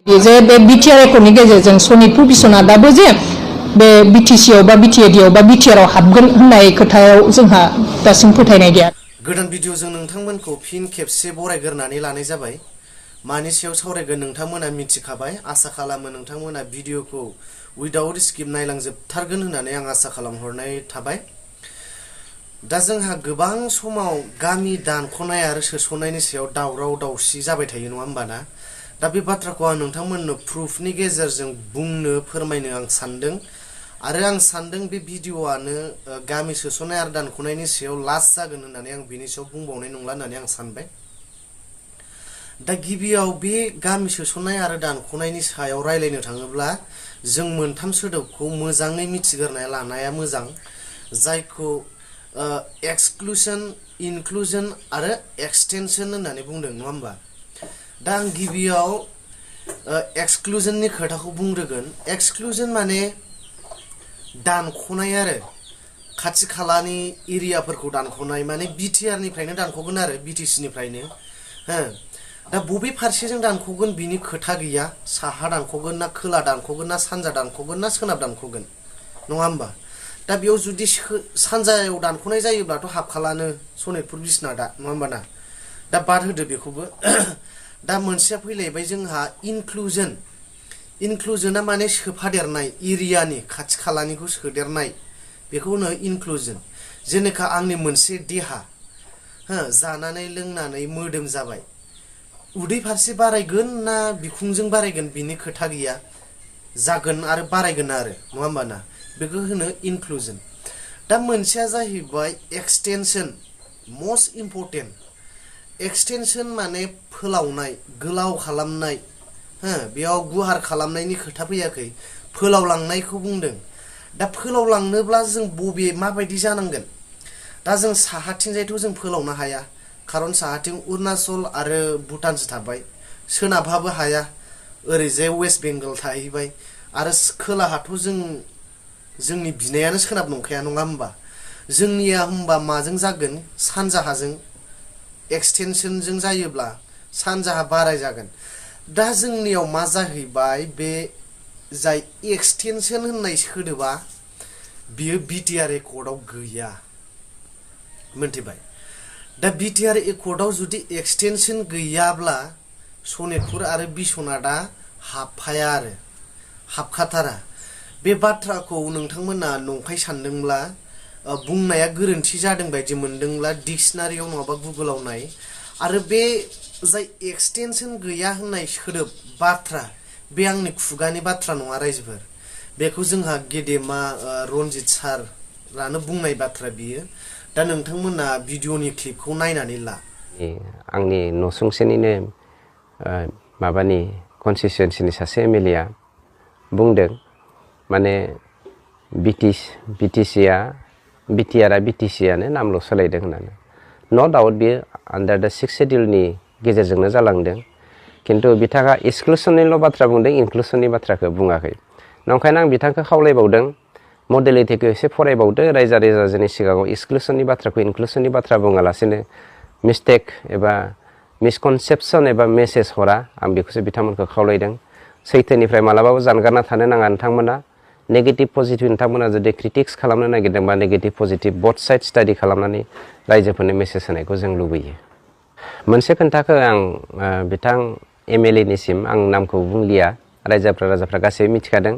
जे बे बिटिआर एकर्डनि गेजेरजों सनितपुर बिस्वनाथआबो जे बे बिटिसिआव बा बिटिएडिआव बा बिटिआरआव हाबगोन होननाय खोथायाव जोंहा दासिम फोथायनाय गैया। गोदान भिडिअजों नोंथांमोनखौ फिन खेबसे बरायग्रोनानै लानाय जाबाय। मानि सायाव सावरायगोन नोंथांमोना मिथिखाबाय। आसा खालामो नोंथांमोना भिडिअखौ उइदाउट स्किप नायलांजोबथारगोन होननानै आं आसा खालामहरनाय थाबाय। दा जोंहा गोबां समाव गामि दानख'नाय आरो सोस'ननायनि सायाव दावराव दावसि जाबाय थायो नङा होमबा ना? दा बे बाथ्राखौ आं नोंथांमोननो प्रुफनि गेजेरजों बुंनो फोरमायनो आं सानदों आरो आं सानदों बे भिडिअआनो गामि सोस'ननाय आरो दानख'नायनि सायाव लास्ट जागोन होननानै आं बिनि सायाव बुंबावनाय नंला होननानै आं सानबाय। दा गिबियाव बे गामि सोस'ननाय आरो दानख'नायनि सायाव रायलायनो थाङोब्ला जों मोनथाम सोदोबखौ मोजाङै मिथिग्रोना लानाया मोजां, जायखौ एक्सक्लुसन, इनक्लुजन आरो एक्सटेनसन होननानै बुंदों नङा होमबा? दा आं गिबियाव एक्सक्लुजननि खोथाखौ बुंग्रोगोन। एक्सक्लुजन माने दानख'नाय आरो खाथि खालानि एरियाफोरखौ दानख'नाय, माने बिटिआरनिफ्रायनो दानख'गोन आरो बिटिसिनिफ्रायनो हो। दा बबे फारसेजों दानख'गोन बिनि खोथा गैया। साहा दानख'गोन ना खोला दानख'गोन ना सानजा दानख'गोन ना सोनाब दानख'गोन नङा होमबा? दा बेयाव जुदि सानजायाव दानख'नाय जायोब्लाथ' हाबखालानो सनितपुर बिस्वनाथआ नङा होमबा ना? दा बाद होदो बेखौबो। दा मोनसेया फैलायबाय जोंहा इनक्लुजन। इनक्लुजनआ माने सोफादेरनाय, एरियानि खाथि खालानिखौ सोदेरनाय, बेखौ होनो इनक्लुजन। जेनेखा आंनि मोनसे देहा हो जानानै लोंनानै मोदोम जाबाय, उदै फारसे बारायगोन ना बिखुंजों बारायगोन बिनि खोथा गैया, जागोन आरो बारायगोन आरो नङा होमबा ना? बेखौ होनो इनक्लुजन। दा मोनसेया जाहैबाय एक्सटेनसन, मस्ट इम्परटेन्ट। एक्सटेनसन माने फोलावनाय, गोलाव खालामनाय हो, बेयाव गुवार खालामनायनि खोथा फैयाखै, फोलावलांनायखौ बुंदों। दा फोलावलांनोब्ला जों बबे माबायदि जानांगोन? दा जों साहाथिंजायथ' जों फोलावनो हाया, खारन साहाथिं अरुणाचल आरो भुटानसो थाबाय। सोनाबहाबो हाया, ओरैजाय वेस्ट बेंगल थाहैबाय। आरो खोलाहाथ' जोंनि बिनायानो सोनाब नंखाया नङा होमबा? जोंनिया होमबा माजों जागोन? सानजाहाजों एक्सटेनसनजों जायोब्ला सानजाहा बाराय जागोन। दा जोंनियाव मा जाहैबाय, बे जाय एक्सटेनसन होननाय सोदोबा बियो बिटिआर एकर्डआव गैया, मोनथिबाय? दा बिटिआर एकर्डआव जुदि एक्सटेनसन गैयाब्ला सनितपुर आरो बिस्वनाथआ हाबफाया आरो हाबखाथारा। बे बाथ्राखौ नोंथांमोना नंखाय सानदोंब्ला, बुंनाया गोरोन्थि जादों बायदि मोनदोंब्ला डिक्सनारियाव नङाबा गुगोलाव नाय। आरो बे जाय एक्सटेनसन गैया होननाय सोदोब बाथ्रा, बे आंनि खुगानि बाथ्रा नङा रायजोफोर। बेखौ जोंहा गेदेमा रनजित सारानो बुंनाय बाथ्रा बियो। दा नोंथांमोना भिडिअनि क्लिपखौ नायनानै ला। आंनि नसुंसेनिनो माबानि कनस्टिटुएन्सिनि सासे एमएलएआ बुंदों, माने बिटिआरआ बिटिसिआनो नामल' सोलायदों होननानै। न' डाउट बियो आन्डार दा 6 शेड्युलनि गेजेरजोंनो जालांदों, खिन्थु बिथाङा एक्सक्लुसननिल' बाथ्रा बुंदों, इनक्लुसननि बाथ्राखौ बुङाखै। नंखायनो आं बिथांखौ खावलायबावदों, मडेलिटिखौ एसे फरायबावदो, रायजोनि सिगाङाव एक्सक्लुसननि बाथ्राखौ इनक्लुसननि बाथ्रा बुङालासिनो मिस्टेक एबा मिसकनसेपसन एबा मेसेज हरा। आं बेखौसो बिथांमोनखौ खावलायदों। सैथोनिफ्राय मालाबाबो जानगारना थानो नाङा नोंथांमोना। नेगेटिभ पजिटिभ नोंथांमोना जुदि क्रिटिक्स खालामनो नागिरदोंबा नेगेटिभ पजिटिभ बथ साइड स्टाडि खालामनानै रायजोफोरनो मेसेज होनायखौ जों लुबैयो। मोनसे खोन्थाखौ आं बिथां एमएलएनिसिम, आं नामखौ बुंलिया, राजाफ्रा गासैबो मिथिखादों,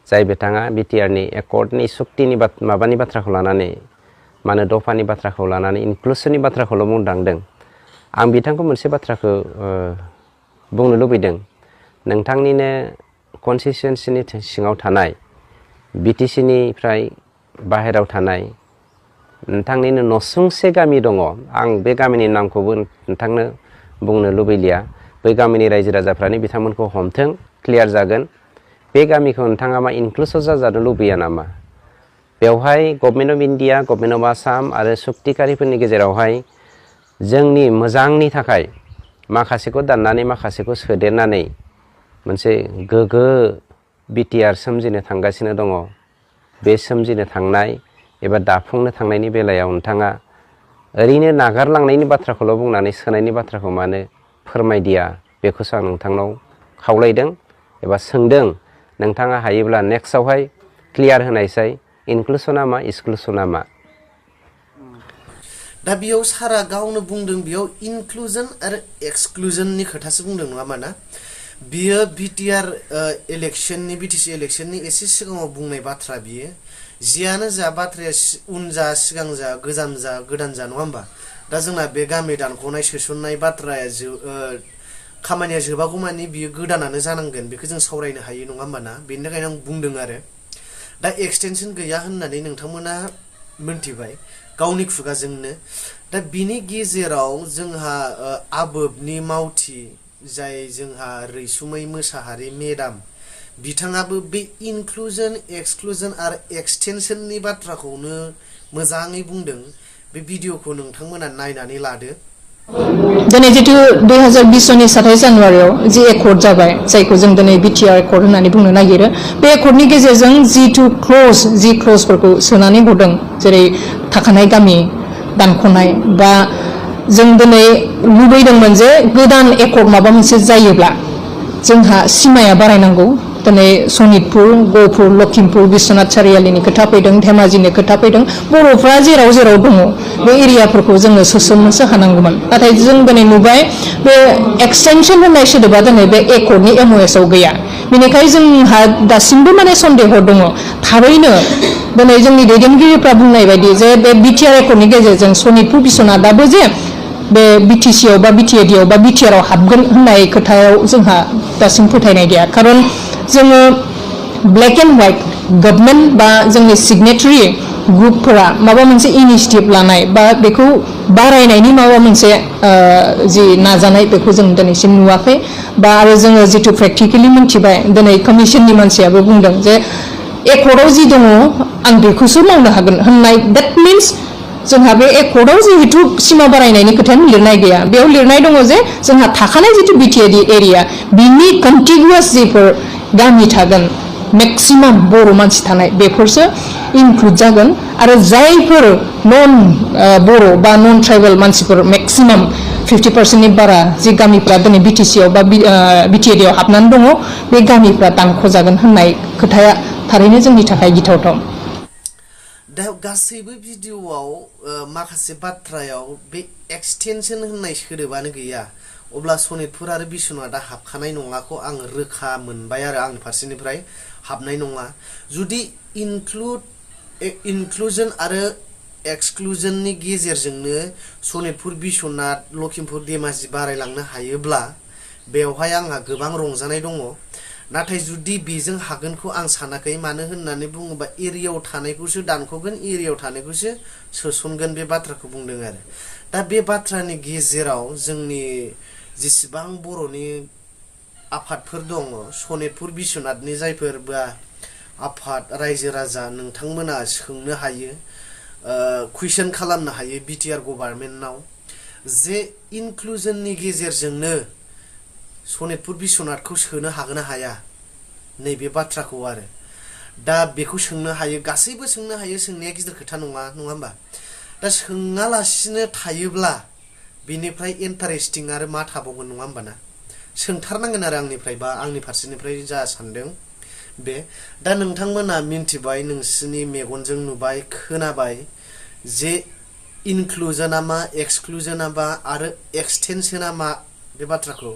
जाय बिथाङा बिटिआरनि एकर्डनि सुक्तिनि माबानि बाथ्राखौ लानानै, माने दफानि बाथ्राखौ लानानै इनक्लुसननि बाथ्राखौल' बुंदांदों। आं बिथांखौ मोनसे बाथ्राखौ बुंनो लुबैदों, नोंथांनिनो कनस्टिटुएन्सिनि सिङाव थानाय, बिटिसिनिफ्राय बाहेरायाव थानाय नोंथांनिनो नसुंसे गामि दङ। आं बे गामिनि नामखौबो नोंथांनो बुंनो लुबैलिया। बै गामिनि रायजो राजाफ्रानो बिथांमोनखौ हमथों, क्लियार जागोन। बे गामिखौ नोंथाङा मा इनक्लुसिभ जाजानो लुबैया नामा? बेवहाय government of India, government of Assam आरो सुक्तिकारिफोरनि गेजेरावहाय जोंनि मोजांनि थाखाय माखासेखौ दाननानै माखासेखौ सोदेरनानै मोनसे गोग्गो बिटिआर सोमजिनो थांगासिनो दङ। बे सोमजिनो थांनाय एबा दाफुंनो थांनायनि बेलायाव नोंथाङा ओरैनो नागारलांनायनि बाथ्राखौल' बुंनानै सोनायनि बाथ्राखौ मानो फोरमायदिया, बेखौसो आं नोंथांनाव खावलायदों एबा सोंदों नोंथाङा हायोब्ला नेक्स्टआवहाय क्लियार होनायसाय इनक्लुसना मा एक्सक्लुसना मा दा बेयाव सारा गावनो बुंदों बेयाव इनक्लुजन आरो एक्सक्लुजननि खोथासो बुंदों नङा होमबा ना बियो बिटिआर इलेक्शननि बिटिसि इलेक्शननि एसे सिगाङाव बुंनाय बाथ्रा बियो जियानो जा बाथ्राया उन जा सिगां जा गोजाम जा गोदान जा नङा होमबा दा जोंना बे गामि दानख'नाय सोसननाय बाथ्राया खामानिया जोबागौ मानि बियो गोदानानो जानांगोन बेखौ जों सावरायनो हायो नङा होमबा ना बेनि थाखायनो आं बुंदों आरो दा एक्सटेनसन गैया होननानै नोंथांमोना मोनथिबाय गावनि खुगाजोंनो दा बिनि गेजेराव जोंहा आबोबनि मावथि जाय जोंहा रैसुमै मोसाहारि मेडाम बिथाङाबो बे इनक्लुजन एक्सक्लुजन आरो एक्सटेनसननि बाथ्राखौनो मोजाङै बुंदों बे भिडिअखौ नोंथांमोना नायनानै लादो दिनै जितु 2020 सननि 27 जानुवारियाव जि एकर्ड जाबाय जायखौ जों दिनै बिटिआर एकर्ड होननानै बुंनो नागिरो बे एकर्डनि गेजेरजों जितु क्लजफोरखौ सोनानै हरदों जेरै थाखानाय गामि दानख'नाय बा जों दिनै लुबैदोंमोन जे गोदान एकर्ड माबा मोनसे जायोब्ला जोंहा सिमाया बारायनांगौ दिनै सनितपुर गहपुर लखिमपुर बिश्वनाथ सारियालिनि खोथा फैदों धेमाजिनि खोथा फैदों बर'फ्रा जेराव जेराव दङ बे एरियाफोरखौ जोङो सोसननोसो हानांगौमोन नाथाय जों दिनै नुबाय बे एक्सटेनसन होननाय सोदोबा दिनै बे एकर्डनि एमअएसआव गैया बेनिखायनो जोंहा दासिमबो माने सन्देह दङ थारैनो दिनै जोंनि दैदेनगिरिफ्रा बुंनाय बायदि जे बे बिटिआर एकर्डनि गेजेरजों सनितपुर बिश्वनाथाबो जे बे बिटिसिआव बा बिटिएडिआव बा बिटिआरआव हाबगोन होननाय खोथायाव जोंहा दासिम फोथायनाय गैया खारन जोङो ब्लेक एन्ड व्हाइट गभर्नमेन्ट बा जोंनि सिगनेटारि ग्रुपफोरा माबा मोनसे इनिशिएटिभ लानाय बा बेखौ बारायनायनि माबा मोनसे जि नाजानाय बेखौ जों दिनैसिम नुवाखै बा आरो जोङो जितु प्रेक्टिकेलि मिथिबाय दिनै कमिसननि मानसियाबो बुंदों जे एकर्डआव जि दङ आं बेखौसो मावनो हागोन होननाय दैट मिन्स जोंहा बे एकर्डआव जिहेतु सिमा बारायनायनि खोथायानो लिरनाय गैया बेयाव लिरनाय दङ जे जोंहा थाखानाय जितु बिटिएडि एरिया बिनि कन्टिगुवास जिफोर गामि थागोन मेक्सिमाम बर' मानसि थानाय बेफोरसो इनक्लुड जागोन आरो जायफोर नन बर' बा नन ट्राइबेल मानसिफोर मेक्सिमाम 50% बारा जि गामिफ्रा दिनै बिटिसिआव बा बिटिएडिआव हाबनानै दङ बे गामिफ्रा दानख'जागोन होननाय खोथाया थारैनो जोंनि थाखाय गिथावथाव दा गासैबो भिडिअआव माखासे बाथ्रायाव बे एक्सटेनसन होननाय सोदोबानो गैया अब्ला सनितपुर आरो बिश्वनाथआ हाबखानाय नङाखौ आं रोखा मोनबाय आरो आंनि फारसेनिफ्राय हाबनाय नङा जुदि इनक्लुजन आरो एक्सक्लुजननि गेजेरजोंनो सनितपुर बिश्वनाथ लखिमपुर धेमाजि बारायलांनो हायोब्ला बेवहाय आंहा गोबां रंजानाय दङ नाथाय जुदि बेजों हागोनखौ आं सानाखै मानो होननानै बुङोबा एरियायाव थानायखौसो दानख'गोन एरियायाव थानायखौसो सोसनगोन बे बाथ्राखौ बुंदों आरो दा बे बाथ्रानि गेजेराव जोंनि जेसेबां बर'नि आफादफोर दङ सनितपुर बिश्वनाथनि जायफोर बा आफाद रायजो राजा नोंथांमोना सोंनो हायो कुइसन खालामनो हायो बिटिआर गभर्नमेन्टनाव जे इनक्लुजननि गेजेरजोंनो सनितपुर बिश्वनाथखौ सोनो हागोन ना हाया नैबे बाथ्राखौ आरो दा बेखौ सोंनो हायो गासैबो सोंनो हायो सोंनाया गिदिर खोथा नङा होमबा दा सोङालासिनो थायोब्ला बेनिफ्राय इन्टारेस्टिं आरो मा थाबावगोन नङा होमबा ना सोंथारनांगोन आरो आंनिफ्राय बा आंनि फारसेनिफ्राय जा सानदों बे दा नोंथांमोना मिन्थिबाय नोंसिनि मेगनजों नुबाय खोनाबाय जे इनक्लुजना मा एक्सक्लुजना मा आरो एक्सटेनसना मा बे बाथ्राखौ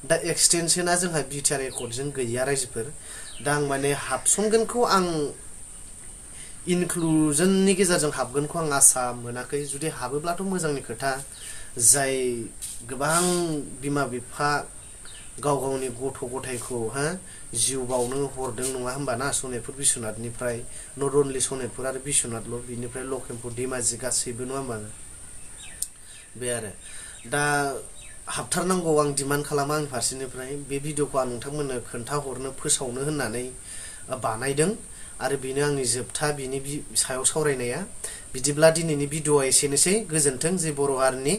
दा एक्सटेनसना जोंहा बिटिआर एकर्डजों गैया रायजोफोर दा आं माने हाबसनगोनखौ आं इनक्लुजननि गेजेरजों हाबगोनखौ आं आसा मोनाखै जुदि हाबोब्लाथ' मोजांनि खोथा जाय गोबां बिमा बिफा गाव गावनि गथ' गथायखौ जिउ बावनो हरदों नङा होमबा ना सनितपुर बिश्वनाथनिफ्राय नट अनलि सनितपुर आरो बिश्वनाथल' बिनिफ्राय लखिमपुर धेमाजि गासैबो नङा होमबा बे आरो दा हाबथारनांगौ आं डिमान्ड खालामो आंनि फारसेनिफ्राय बे भिडिअखौ आं नोंथांमोननो खोन्थाहरनो फोसावनो होननानै बानायदों आरो बेनो आंनि जोबथा बिनि सायाव सावरायनाया बिदिब्ला दिनैनि भिडिअआ एसेनोसै गोजोन्थों जे बर' हारिनि